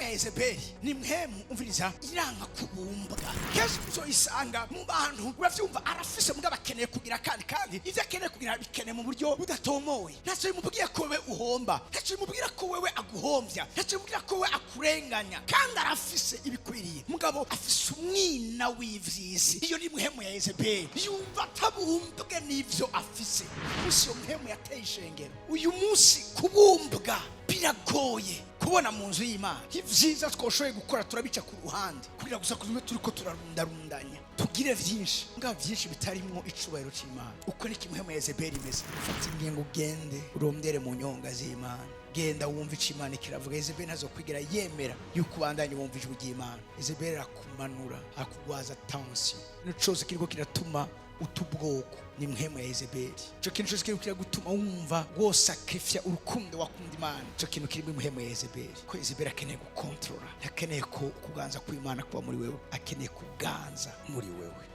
Ya Yezebeli ni mpwemu, umviriza, iranga kubumbwa. Kenshi uzoyisanga mu bantu, uravyumva, arafise mugabo akeneye kugira kandi ivyo akeneye kugira bikeneye mu buryo budatomoye. Ntacyo bimubwiye ko wewe uhomba, ntacyo bimubwira ko wewe aguhombya, ntacyo bimubwira ko wewe akurenganya, kandi arafise ibikwiriye, mugabo afise umwina w'ivyisi. Iyo ni mpwemu ya Yezebeli, yumva atabumbwe n'ivyo afise. Umunsi iyo mpwemu yateye ishengero, uyu munsi kubumbwa biragoye kubona mu nzu y'Imana. Ivyiza twashoboye gukora turabica ku ruhande kugira gusa kuzume turiko turarundarundanya tugire vyinshi, ngabo vyinshi bitarimwo icubahiro c'Imana. Uko ni kimwe mu Yezebeli imeze. Fata ingingo, ugende urondere mu nyonga z'Imana, genda wumva ico Imana kiravuga. Yezebeli ntazokwigera yemera yuko ubandanye wumva ijwi ry'Imana. Yezebeli arakumanura, akugwaza tension. Ikintu cose kiriko kiratuma uta ubwoko ni mpwemu ya Yezebeli. Ico kintu cose kiriko kiragutuma wumva wosakrifya urukundo wakunda Imana, ico kintu kirimo impwemu ya Yezebeli, ko Yezebeli akeneye gukontorora, ntakeneye ko kuganza kw'Imana kuba muri wewe, akeneye kuganza muri wewe.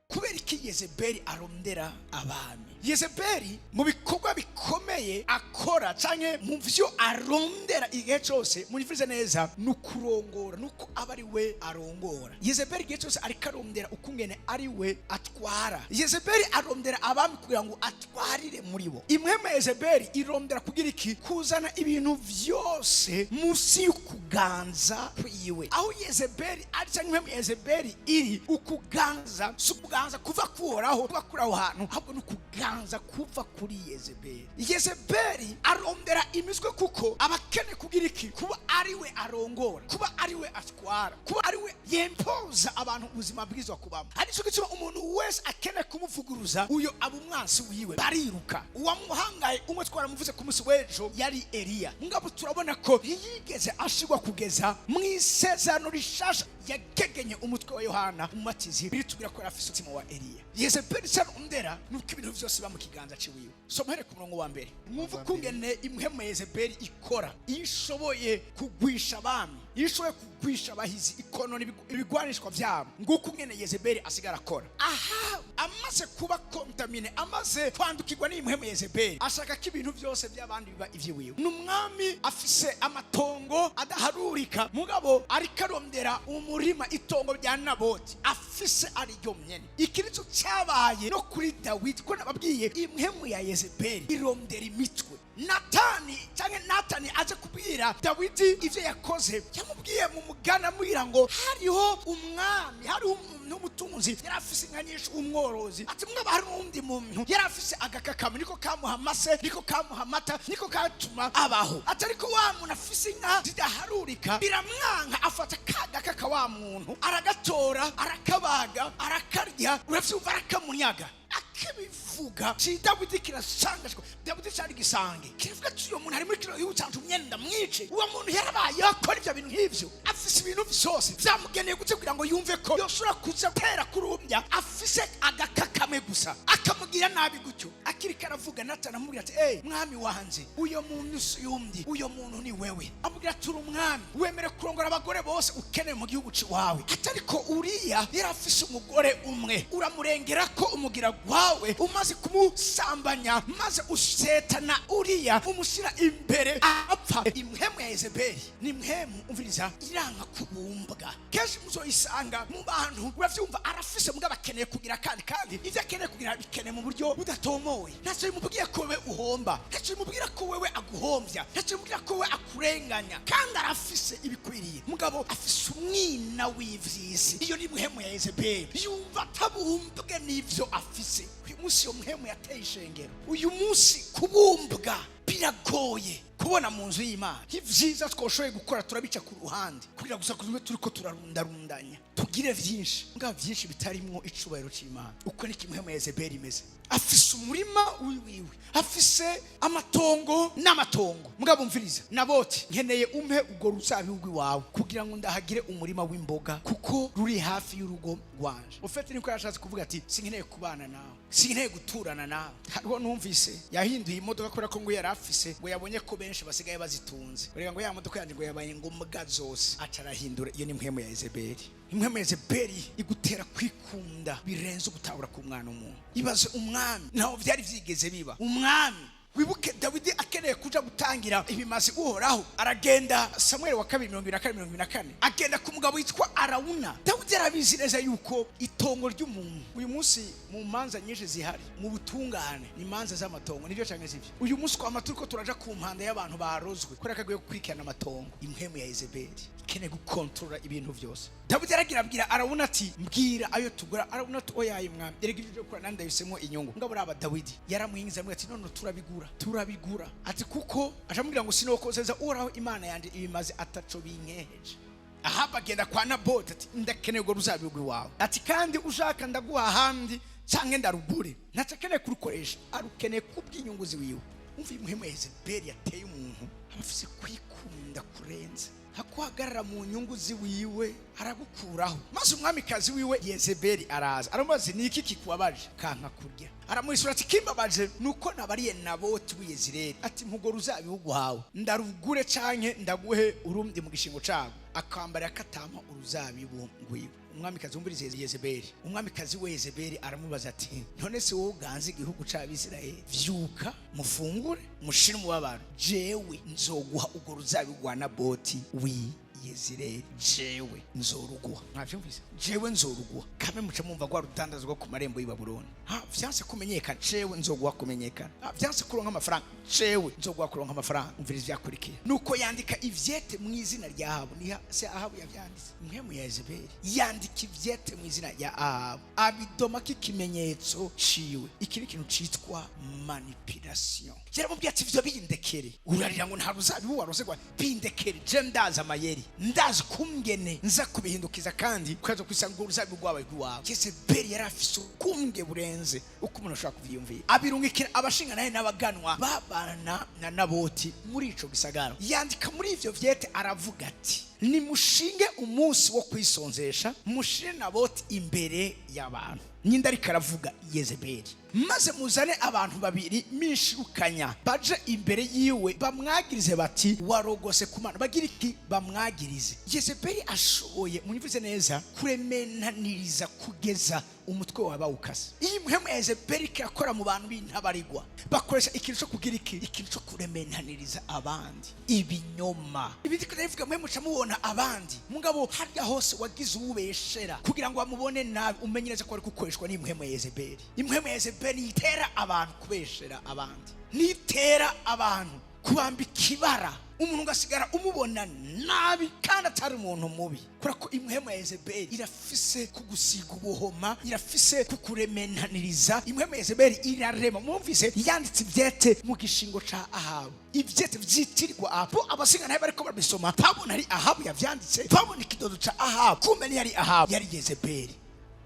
Kubera iki Yezebeli arondera abami? Yezebeli mu bikorwa bikomeye akora canke mu vyo arondera igihe cose, murivuze neza, ni ukurongora, nuko aba ari we arongora. Yezebeli igihe cyose ariko arondera ukungene ari we atwara. Yezebeli arondera abami kugira ngo atwarire muri bo. Impwemu ya Yezebeli irondera kugira iki? Kuzana ibintu vyose munsi y'ukuganza kwiwe. Aho Yezebeli ari canke impwemu ya Yezebeli iri, ukuganza si ukuganza kuva kuhoraho, kuva kuri aho hantu, ahubwo ni ukuganza kuva kuri Yezebeli. Yezebeli arondera imitwe kuko aba akeneye kugira iki? Kuba ari we arongora, kuba ari we atwara, kuba ari we yempoza abantu ubuzima bwiza kubamo. Ari cyo gituma umuntu wese akeneye kumuvuguruza, uyo aba umwansi wiwe, bariruka. Uwamuhangaye umwe twaramuvuze ku munsi w'ejo, yari Eliya. Ngabo turabona ko ntiyigeze ashigwa kugeza mu Isezerano Rishasha, yagegenye umutwe wa Yohana Umubatizi. Biritubwira ko yari afise umutima wa Eliya. Yezebeli arondera nuko ibintu vyose biba mu kiganza ciwiwe. Soma here ku murongo wa mbere, mwumve ukungene impwemu ya Yezebeli ikora. Iyo ishoboye kugwisha abami, iyo ishoboye kugwisha abahizi, ikonona ibigwanishwa vyabo, nguko ungene Yezebeli asigara akora. Aha amaze kuba contaminé, amaze kwandukirwa n'impwemu ya Yezebeli, ashaka ko ibintu byose by'abandi biba ivy'iwiwe. Ni umwami afise amatongo adaharurika, mugabo ariko arondera umurima, itongo rya Naboti afise ariryo nyene. Iki nico cyabaye no kuri Dawidi, ko nababwiye impwemu ya Yezebeli irondera imitwe. Natani cyangwa Natani aje kubwira Dawidi ivyo yakoze, yamubwiye mu mugani, amubwira ngo hariho umwami, hariho umuntu w'umutunzi yari afise inka nyinshi, umworozi. Ati mwaba hari n'uwundi muntu yari afise agakakama, niko kamuha amase, niko kamuha amata, niko katuma abaho. Ati ariko wa muntu afise inka zidaharurika biramwanka, afata ka gakaka wa muntu, aragatora, arakabaga, arakarya, uravyumva, arakamunyaga. Akibivuga ci Dawidi kirasangashwa. Dawidi cari gisange, kiravuga ati uyo muntu ari muri kino gihugu canje, umwenda mwice. Uwo muntu yarabaye akora ivyo bintu nk'ivyo, afise ibintu vyose vyamugeneye gute kugira ngo yumve ko yoshobora kuza gutera kurumbya afise agakakame gusa, akamugira nabi gutyo? Akiriko aravuga, Natani amubwira ati: "Ey, mwami wanje, uyo muntu si yundi, uyo muntu ni wewe." Amubwira ati: "Uri umwami, wemere kurongora abagore bose ukeneye mu gihugu ciwawe." Ati ariko uriya yari afise umugore umwe, uramurengera ko umugira gwawe, umaze kumusambanya maze usetana uriya, umushyira imbere apfa. Impwemu ya Yezebeli ni impwemu, umviriza, iranga kubumbwa. Kenshi muzoyisanga mu bantu, uravyumva, arafise mugabo akeneye kugira kandi ivyo akeneye kugira bikeneye mu buryo budatomoye. Ntacyo bimubwiye ko wewe uhomba, ntacyo bimubwira ko wewe aguhombya, ntacyo bimubwira ko wewe akurenganya, kandi arafise ibikwiriye, mugabo afise umwina w'ivyisi. Iyo ni mpwemu ya Yezebeli, yumva atabumbwe n'ivyo afise. Uyu munsi iyo mpwemu yateye ishengero, uyu munsi kubumbwa biragoye kubona mu nzu y'Imana. Ivyiza twashoboye gukora turabica ku ruhande kugira gusa kuzume turiko turarundarundanya tugire vyinshi, ngabo vyinshi bitarimwo icubahiro c'Imana. Uko ni kimwe mu Yezebeli imeze. Afise umurima wiwiwe, afise amatongo n'amatongo, mugabo mviriza, Naboti, nkeneye umpe urwo ruzabibu rw'iwawe kugira ngo ndahagire umurima w'imboga, kuko ruri hafi y'urugo rwanje. Ufite niko yashatse kuvuga ati: "Sinkeneye kubana nawe, sinkeneye guturana nawe." Hariho numvise yahinduye imodoka kubera ko ngo yari afise, ngo yabonye ko benshi basigaye bazitunze, urega ngo ya modoka yanjye ngo yabaye ngombwa zose, aca arahindura. Iyo ni impwemu ya Yezebeli. Impwemu ya Yezebeli igutera kwikunda birenze ugutahura k'umwana w'umuntu. Ibaze umwami, ntaho byari byigeze biba umwami. Wibuke Dawidi akeneye kuja gutangira ibimazi Uhoraho, aragenda. Samuel wa kabiri 24, 24, agenda ku mugabo witwa Arawuna. Dawidi arabizi neza yuko itongo ry'umuntu, uyu munsi mu manza nyinshi zihari mu butungane ni imanza z'amatongo. Nibyo canke sivyo? Uyu munsi kwa turiko turaja ku mpanda y'abantu barozwe kubera ko agiye gukurikirana amatongo. Impwemu ya Yezebeli ikeneye gukontorora ibintu byose. Dawidi aragira abwira Arawuna ati: "Mbwira ayo tugura." Arawuna ati: "Oyaye mwami, erega ibyo byo gukora nandi ndabisemwo inyungu." Ngabo raba, Dawidi yaramwingiza, amubwira ati: "None turabigura, turabigura." Ati kuko acamubwira ngo: "Sinokoseza Uhoraho Imana yanje ibimaze ataco binkeheje." Ahabu agenda kwa Naboti ati: "Ndakeneye urwo ruzabibu iwawe." Ati: "Kandi ushaka ndaguha ahandi canke ndarugure." Ntaco akeneye kurukoresha, arukeneye kubw'inyungu ziwiwe. Umva, impwemu ya Yezebeli yateye umuntu, aba afise kwikunda kurenze, hakuhagarara mu nyungu ziwiwe, aragukuraho. Maze umwamikazi wiwe Yezebeli araza, aramubaza: "Ni iki kikubabaje kanka kurya?" Aramwisura ati: "Kimbabaje nuko nabariye Naboti w'Iyezireli ati: 'Mpugo ruzabibu hawe ndarugure canke ndaguhe urundi mu gishingo cago,' akambara katama uruzabibu ngwiwe." Umwamikazi, wumvirize, Yezebeli, umwamikazi we Yezebeli aramubaza ati: "None se wowe uganze igihugu c'Abisirayeli? Vyuka mufungure, mushire umubabaro. Jewe nzoguha urwo ruzabibu rwa Naboti wi Yezireli, jewe nzoruguha." Mwavyumvise? Jewe nzoruguha. Kame muca mumva rwa rudandazwa ku marembo y'i Babuloni. Ha vyanse kumenyekana, jewe nzoguha kumenyekana. Ha vyanse kuronka amafaranga, jewe nzoguha kuronka amafaranga. Umviriza ivyakurikiye. Nuko yandika ivyete mu izina rya Ahabu. Ni se Ahabu yavyanditse. Impwemu ya Yezebeli yandika ivyete mu izina rya Ahabu, abidomako ikimenyetso ciwe. Iki ni ikintu citwa manipulation. Yaramubwiye ati: "Ivyo bindekere, urarira ngo nta ruzabibu warose gwa, bindekere, je ndazi amayeri, ndazi kungene nza kubihindukiza, kandi ukaza kwisanga urwo ruzabibu rwabaye rw'iwawe." Yezebeli yari afise ukunge burenze uko umuntu ashobora kuvyiyumvira. Abirungikira abashinga naye n'abaganwa babana na Naboti muri ico gisagara. Yandika muri ivyo vyete, aravuga ati: "Nimushinge umunsi wo kwisonzesha, mushire Naboti imbere y'abantu." Nyinda ariko aravuga Yezebeli. "Maze muzane abantu babiri minshirukanya, baje imbere yiwe, bamwagirize bati: 'Warogose ku Mana.'" Bagira iki? Bamwagirize. Yezebeli ashoboye, munyumvise neza, kuremenaniriza kugeza umutwe wawe bawukase. Iyi mpwemu ya Yezebeli irakora mu bantu b'intabarigwa. Bakoresha ikintu cyo kugira iki? Ikintu cyo kuremenaniriza abandi ibinyoma. Ibi ndiko ndabivuga mwe muca mubona abandi, mugabo harya hose wagize uwubeshera kugira ngo bamubone nabi, umenye neza ko ari gukoreshwa n'impwemu ya Yezebeli. Impwemu ya Yezebeli itera abantu kubeshera abandi, nitera abantu kubambika ibara, umuntu ugasigara umubona nabi kandi atari umuntu mubi, kubera ko impwemu ya Yezebeli irafise kugusiga ubuhoma, irafise kukuremenaniriza. Impwemu ya Yezebeli irarema. Mwumvise, yanditse ivyete mu gishingo ca Ahabu, ivyete vyitirirwa Ahabu. Abasinga nawe bariko barabisoma, babona ari Ahabu yavyanditse, babona ikidodo ca Ahabu, kumbe ntiyari Ahabu, yari Yezebeli.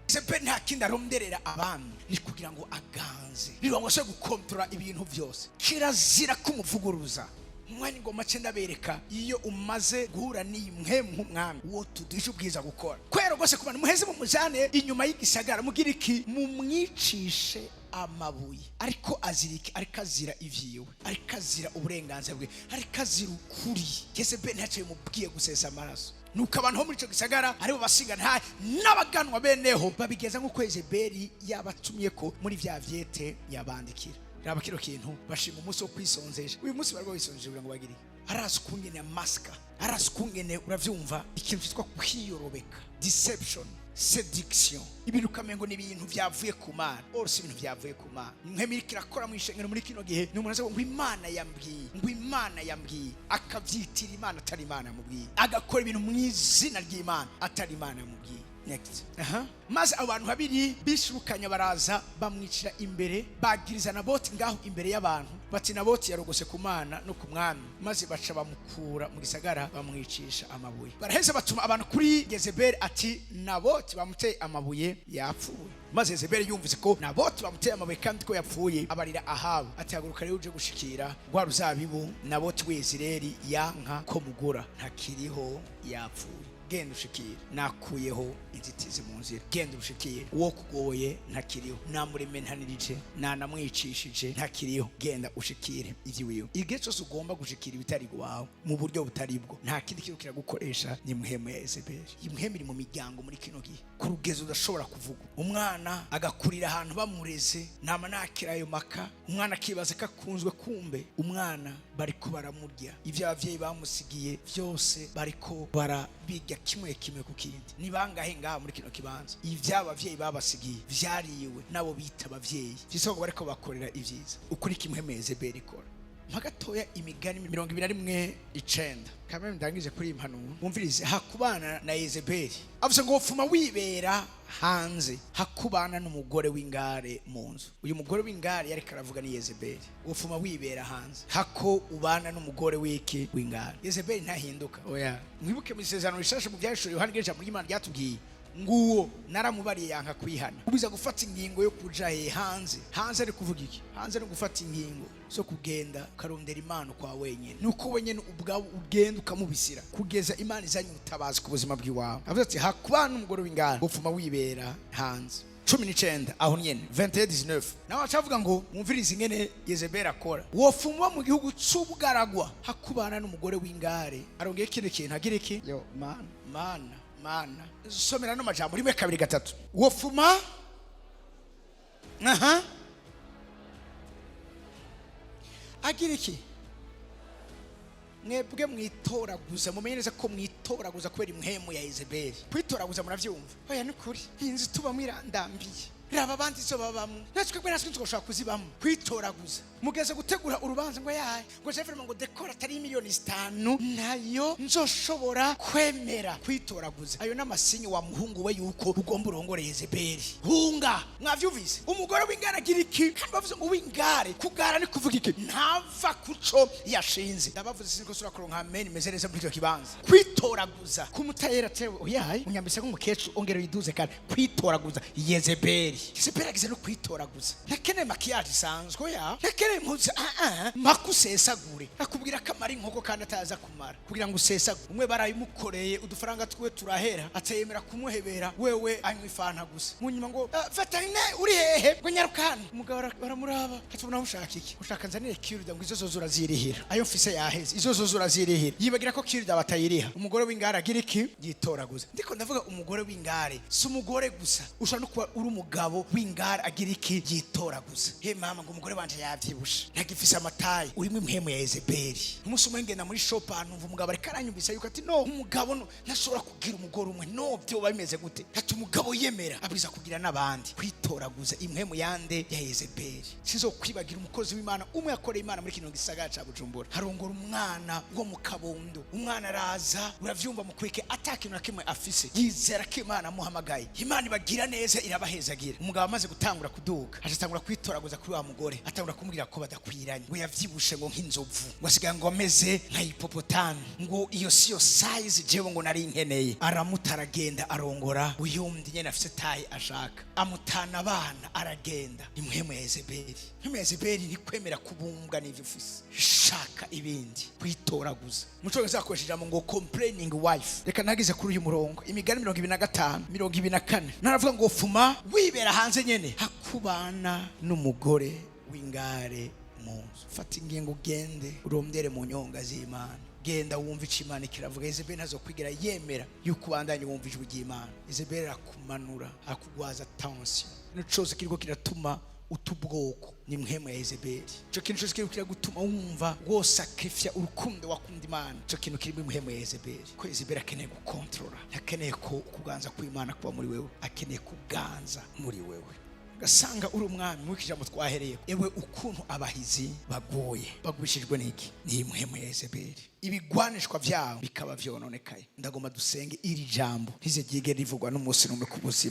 Yezebeli nta kindi aronderera abami, ni kugira ngo aganze, niba ngo ashobore gukontorora ibintu byose. Kirazira kumuvuguruza. Umwanya ngoma ce ndabereka, iyo umaze guhura n'iyi mpwemu nk'umwami, uwo tudisha ubwiza gukora kwera rwose ku bantu, muheze mumujane inyuma y'igisagara, mugira iki? Mumwicishe amabuye. Ariko azira iki? Ariko azira ivyiwe, ariko azira uburenganzira bwe, ariko azira ukuri. Yezebeli ntacyo bimubwiye gusesa amaraso. Nuko abantu bo muri ico gisagara, aribo basinga nta n'abaganwa beneho, babigeza nk'uko Yezebeli yabatumye ko muri vya vyete yabandikira. Raba kino kintu, bashinga umunsi wo kwisonzesha. Uyu munsi bariko bisonzesha kugira ngo bagire, arazi ukungene masika, arazi ukungene, uravyumva, ikintu cyitwa kwiyorobeka, deception, seduction, ibintu ukamengo ni ibintu vyavuye ku Mana. Or si ibintu vyavuye ku Mana. Impwemu iriko irakora mu ishengero muri kino gihe ni umuntu aza ngo: "Imana yambwiye," ngo: "Imana yambwiye," akavyitira Imana atari Imana yamubwiye, agakora ibintu mu izina ry'Imana atari Imana yamubwiye. Next. Aha. Maze abo bantu babiri bishirukanya baraza, bamwicira imbere, bagiriza Naboti ngaho imbere y'abantu bati: "Naboti yarogose ku Mana no ku mwami." Maze baca bamukura mu gisagara, bamwicisha amabuye. Baraheza batuma abantu kuri Yezebeli ati: "Naboti bamuteye amabuye, yapfuye." Maze Yezebeli yumvise ko Naboti bamuteye amabuye kandi ko yapfuye, abarira Ahabu ati: "Haguruka rero uje gushikira rwa ruzabibu Naboti w'Yezireli yanka ko mugura, ntakiriho, yapfuye." Genda ushikire, nakuyeho inzitizi mu nzira. Genda ushikire, uwo kugoye ntakiriho, namurementanirije, nanamwicishije, ntakiriho. Genda ushikire iby'iwiwe. Igihe cyose ugomba gushikira ibitari iwawe mu buryo butari bwo, nta kindi kintu kiragukoresha, ni muhemu ya Yezebeli. Iyi muhemu iri mu miryango muri kino gihe ku rugezo udashobora kuvuga. Umwana agakurira ahantu bamureze, nama nakira ayo maka, umwana akibaza ko akunzwe, kumbe umwana bariko baramurya ibyo abavyeyi bamusigiye byose, bariko barabirya kimwe kimwe ku kindi. Ni bangahe ngaha muri kino kibanza ibyo abavyeyi babasigiye vyariwe nabo bita abavyeyi, vyise ngo bariko bakorera ivyiza? Ukuri kimwe Yezebeli ikora mpa gatoya. Imigani 21:9. Kamwe ndangije kuri iyi mpanuro, wumvirize. Hakubana na Yezebeli, avuze ngo wopfuma wibera hanze hakubana n'umugore w'ingare mu nzu. Uyu mugore w'ingare yariko aravuga ni Yezebeli. Wopfuma wibera hanze hako ubana n'umugore w'iki? W'ingare. Yezebeli ntahinduka, oya. Mwibuke mu Isezerano Rishasha, mu Byahishuriwe Yohani, ijambo ry'Imana ryatubwiye nguwo naramubariye yanka kwihana. Ubiza gufata ingingo yo kuja he? Hanze. Hanze ari kuvuga iki? Hanze ni gufata ingingo zo kugenda ukarondera Imana kwa wenyine, nuko wenyine ubwawe ugenda ukamubisira kugeza Imana izanye ubutabazi ku buzima bw'iwawe. Avuze ati hakubana n'umugore w'ingara, gupfuma wibera hanze. 19 aho nyene, 21:19, nawe acavuga ngo mwumvirize ingene Yezebeli akora: wofuma mu gihugu c'ubugaragwa hakubana n'umugore w'ingare. Arongeye ikindi kintu, agira iki? Yo mana, mana, mana! Somera no majambo rimwe, kabiri, gatatu. Wofuma aha agira iki? Mwebwe mwitoraguza, mumenye neza ko mwitoraguza kubera impwemu ya Yezebeli. Kwitoraguza muravyumva? Oya, ni ukuri, iyi nzu tubamwo irandambiye, raba abandi izo babamwo, natwe bwe natwe tugashobora kuzibamo. Kwitoraguza, mugeze gutegura urubanza ngo yaye, ngo je vraiment, ngo décor atari miliyoni 5 nayo nzoshobora kwemera. Kwitoraguza, ayo n'amasinyi wa muhungu we yuko ugomba urongore Yezebeli. Hunga! Mwavyumvise? Umugore w'ingare agira iki? Kandi bavuze ngo w'ingare, kugara ni kuvuga iki? Ntava kuco yashinze. Ndabavuze, siniko sura kuronka amen imeze neza muri icyo kibanza. Kwitoraguza kumutayera tewe, oyaye, unyambise nk'umukecuru, ongera uyiduze. Kandi kwitoraguza, Yezebeli, Yezebeli agize no kwitoraguza. Ntakeneye maquillage isanzwe, oya, ntakeneye impuzu, ah ah, mpaka usesagure. Akubwira ko amara inkoko kandi ataza kumara kugira ngo usesagure. Umwe barayimukoreye, udufaranga twiwe turahera, atayemera kumuhebera, wewe anywa ifanta gusa. Mu nyuma ngo "Ah, veterinary uri hehe?" Ngo nyaruka hano. Umugabo baramuraba, ati ubona ushaka iki? Ushaka nzanire kirida? Ngo izo zozo urazirihira, ayo mfise yaheze, izo zozo urazirihira. Yibagira ko kirida batayiriha. Umugore w'ingare agira iki? Yitoraguza. Ndiko ndavuga umugore w'ingare, si umugore gusa, ushobora no kuba uri umugabo w'ingare. Agira iki? Yitoraguza. He mama, ngo umugore wanje yavyibushe, ntagifise ama taille. Urimo impwemu ya Yezebeli. Umunsi umwe ngenda muri shop ahantu, numva umugabo ariko aranyumvisa yuko ati no, umugabo no ntashobora kugira umugore umwe, no byoba bimeze gute? Ati umugabo yemera abwiza kugira n'abandi. Kwitoraguza, impwemu yande? Ya Yezebeli. Sizokwibagira umukozi w'Imana umwe yakoreye Imana muri kino gisagara ca Bujumbura, harongora umwana wo mu Kabondo. Umwana araza, uravyumva, mukwike ata kintu na kimwe afise, yizera ko Imana amuhamagaye. Imana ibagira neza, irabahezagira. Umugabo amaze gutangura kuduga, acatangura kwitoraguza kuri wa mugore, atangura kumubwira ko badakwiranye, ngo yavyibushe ngo nk'inzovu, ngo asigaye ngo ameze nka hippopotame, ngo iyo siyo size jewe ngo nari nkeneye. Aramuta, aragenda, arongora uyundi nyene afise taille ashaka, amutana abana, aragenda. Impwemu ya Yezebeli, impwemu ya Yezebeli ntikwemera kubumbwa n'ivyo ufise, shaka ibindi. Kwitoraguza, mu Cyongereza bakoresha ijambo ngo complaining wife. Reka nageze kuri uyu murongo, Imigani 25:24, naravuga ngo fuma wibera hanze nyene hakubana n'umugore w'ingare mu nzu. Fata ingingo, ugende urondere mu nyonga z'Imana, genda wumva ico Imana kiravuga. Yezebeli ntazokwigera yemera yuko ubandanye wumva ijwi ry'Imana. Yezebeli arakumanura, akugwaza tension. Ikintu cose kiriko kiratuma uta ubwoko ni mpwemu ya Yezebeli. Ico kintu cose kiriko kiragutuma wumva wosakrifya urukundo wakunda Imana, ico kintu kirimo impwemu ya Yezebeli. Ko Yezebeli akeneye gukontorora, ntakeneye ko ukuganza kw'Imana kuba muri wewe, akeneye kuganza muri wewe, ugasanga uri umwami. Mw'iki ijambo twahereye, ewe ukuntu abahizi bagoye, bagwishijwe n'iki? Ni impwemu ya Yezebeli. Ibigwanishwa vyabo bikaba vyononekaye. Ndagomba dusenge, iri jambo ntize ryigere rivugwa n'umunsi n'umwe ku buzima.